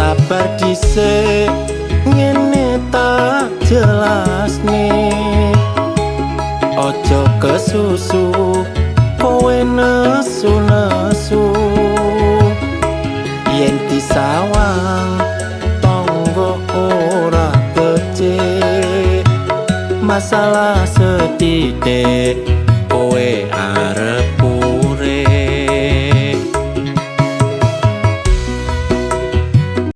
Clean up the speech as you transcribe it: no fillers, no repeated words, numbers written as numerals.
Sabar dhisik, ngene tak jelasne. Ojo kesusu kowe nesu-nesu. Yen disawang tonggo ora becik, masalah sethithik.